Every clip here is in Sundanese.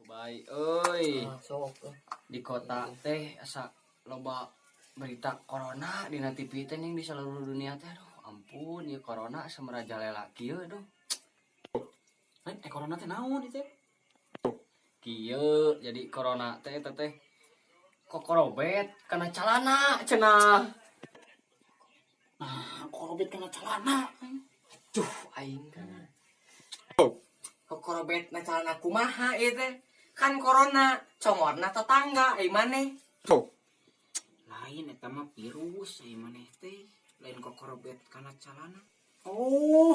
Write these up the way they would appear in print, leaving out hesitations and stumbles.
Baik euy. Ah, sok eh. Di kota teh asa loba berita corona dina TV teh ning di seluruh dunia teh. Aduh, ampun, ya corona asa merajalela kieu, aduh. Lain eh corona teh naon ieu teh? Kieu, jadi corona teh eta teh kokorobet kana calana cenah. Nah, korobet kana celana. Duh, aing kan. Kokorobet na calana kumaha ieu teh? Kan corona, congorna tetangga, ai maneh. Lain, eta mah virus, ai maneh teh lain kokorobet kana calana. Oh,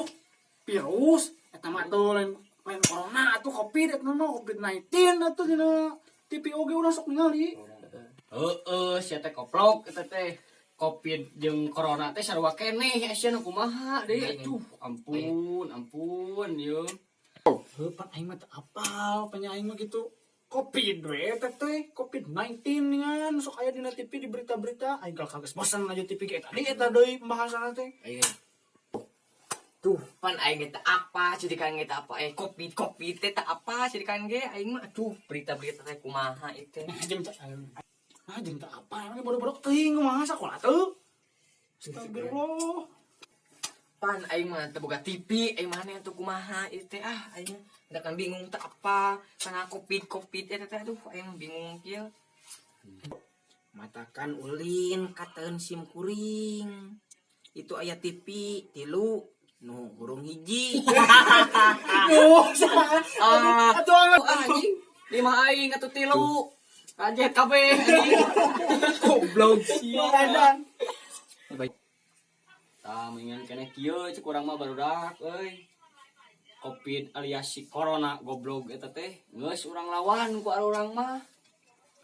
virus eta mah tuh lain lain corona atuh, Covid eta mah, Covid-19 atuh dina TV oge urang sok ningali. Heeh, sia teh koplok, eta teh Covid jeung corona teh sarua keneh, sia nu kumaha deui? Aduh, ampun, ampun ieu. Heuh, pan aing mah teu apal, panya aing mah gitu. Covid we eta teh, Covid-19 ningan sok aya dina TV di berita-berita. Aing kalau kagak bosan aja TV ge eta deui, eta deui pembahasanna teh. Aing. Tuh, pan aing teh apa, cirikan ge teh apa eh Covid Covid teh teh apa cirikan ge aing mah, aduh, berita-berita teh kumaha ieu teh. Nah, jeung teh nah jeung teu apa emang bodoh-bodoh teuing, kumaha sakola teu. Astagfirullah. Pan aing mah teu boga TV, aing maneh atuh kumaha ieu teh, ah, aing mah kan bingung teh apa kana Covid Covid eta teh, aduh, aing mah bingung kieu. Matakan ulin kateun sim kuring. Itu aya TV tilu nu hurung hiji. Oh, Ah, atuh anget. Ah, anjing. Lima aing atuh tilu. Kajet kabeh anjing. Goblok sia. Edan. Tah, mendingan keneh kieu cek urang mah, barudak euy. Covid alias si corona goblok eta teh geus urang lawan ku urang mah.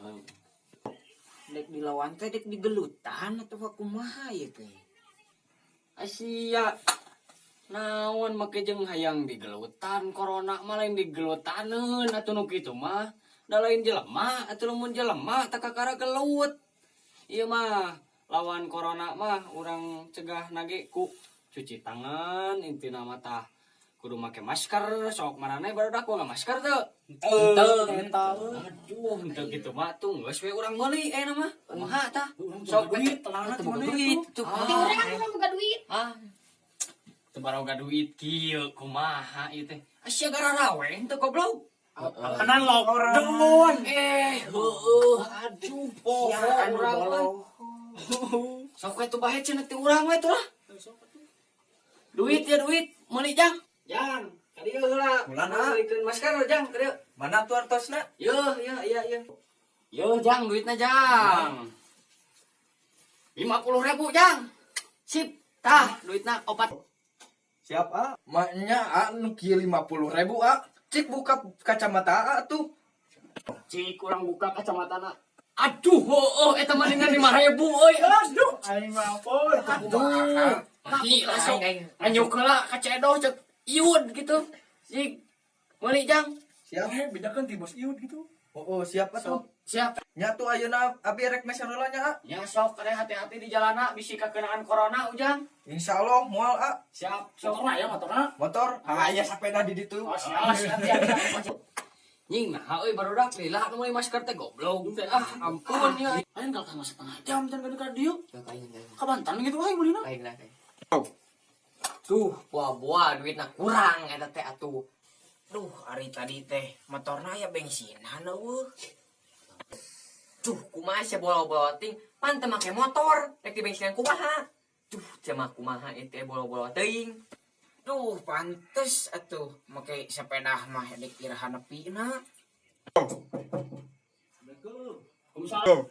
Heuh. Dek dilawan teh dek digelutan atau kumaha ieu teh? Asia naon make jeung hayang digelutan? Corona mah lain digelutaneun atuh nu kitu mah, da lain jelema atuh. Lamun jelema tak kakara gelut. Ieu mah lawan corona mah urang cegah nage ku cuci tangan, intina mah tah kudu make masker. Sok maraneh barudak boga masker teu? Henteu eta. Aduh, henteu kitu mah tuh geus we urang meuli ayeuna mah. Kumaha tah? Sok duit tenang. Teu boga duit tuh. Ti urang urang boga duit. Ah. Teu baroga duit kieu kumaha ieu teh? Asia gararawe henteu, goblok? Kanan lockdown. Eh, heueuh, aduh, poho Sia anu urang mah. bolo. Sok we tuh bae cenah ti urang we tuh lah. Duit ya duit, meuli, Jang. Jang, ka dieu heula. Mulana. Meulikeun masker, Jang, ka dieu. Mana tuh artosna? Yo, yo, iya, iya. Yo, Jang, duitnya, Jang. 50.000, Jang. Sip, tah, duitnya opat. Siap, ah. Maknya ah nu kieu 50.000, ah. Cik buka kacamata ah tuh. Cik kurang buka kacamata. Aduh, oh, eta mah dengan 5.000 euy. Aduh, aing mah ampun. Aduh. Mati langsung. Aing, aing. Anyuk heula ka Cedoh cek Iud gitu. Cik. Meuli, Jang. Siap. Eh, bedakan ti bos Iud gitu. Oh, siap atuh. Siap. Nya tuh ayeuna abi rek meser heula nya, ah. Ya sok kade hati-hati di jalana bisi kakenaan corona ujang. Insyaallah moal, ah. Siap, sok. Motor aya motorna? Motor, ah aya sepeda di ditu. Oh, siap, siap, siap, siap. Nying, nah euy barudak lila nu meuli masker teh, goblok teh. Ah, ampun ya. Aing kalau kang setengah jam can ka dieu. Aing, aing. Ka Banten gitu aing meulina. Aing lah, aing. Tuh, buah-buah duitna kurang eta teh atuh. Duh, ari tadi teh motorna aya bensinan eueuh. Duh, kumaha sia bolo-bolo ting, pan teu make motor, rek di bensinan kumaha? Duh, sia kumaha ieu teh bolo-bolo teuing. Duh, pantes atuh make sepeda mah dek iraha nepina. Waalaikumsalam.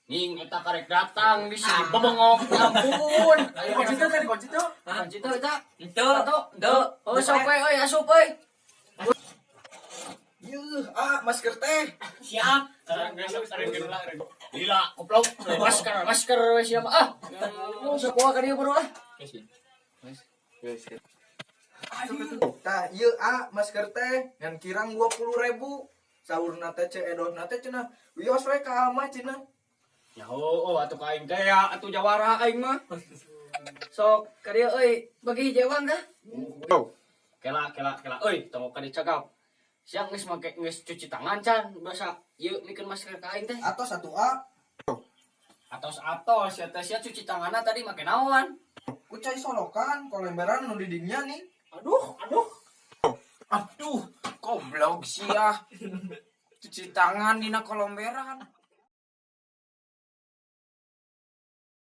Ning eta karek datang di sini bebengok, ya ampun. Ayo kunci teh, tadi kunci teh. Kunci teh eta. Henteu, henteu. Oh, sok we euy, asup euy. Yuh, ah masker teh. Siap. Lila, goblok. Masker, masker we sia mah. Ah. Sok bawa ka dieu bro ah. Tah, ieu ah masker teh ngan kirang 20.000. Saurna teh ce edosna teh cenah. Wios we ka ama cenah. Ya oh, atuh ka aing teh ya, atuh jawara aing mah. Sok ka dieu euy, bagi hiji ewang dah. Kela, kela, kela euy, tong ka dicagap. Sia geus make, geus cuci tangan can? Biasa ieu mikeun masker ka aing teh. Atau satu A. Atos-atos ya teh, sia cuci tanganna tadi make naon? Ku cai solokan, kolemberan nu di dinya nih. Aduh, aduh. Aduh, goblok sia. Cuci tangan dina kolomberan.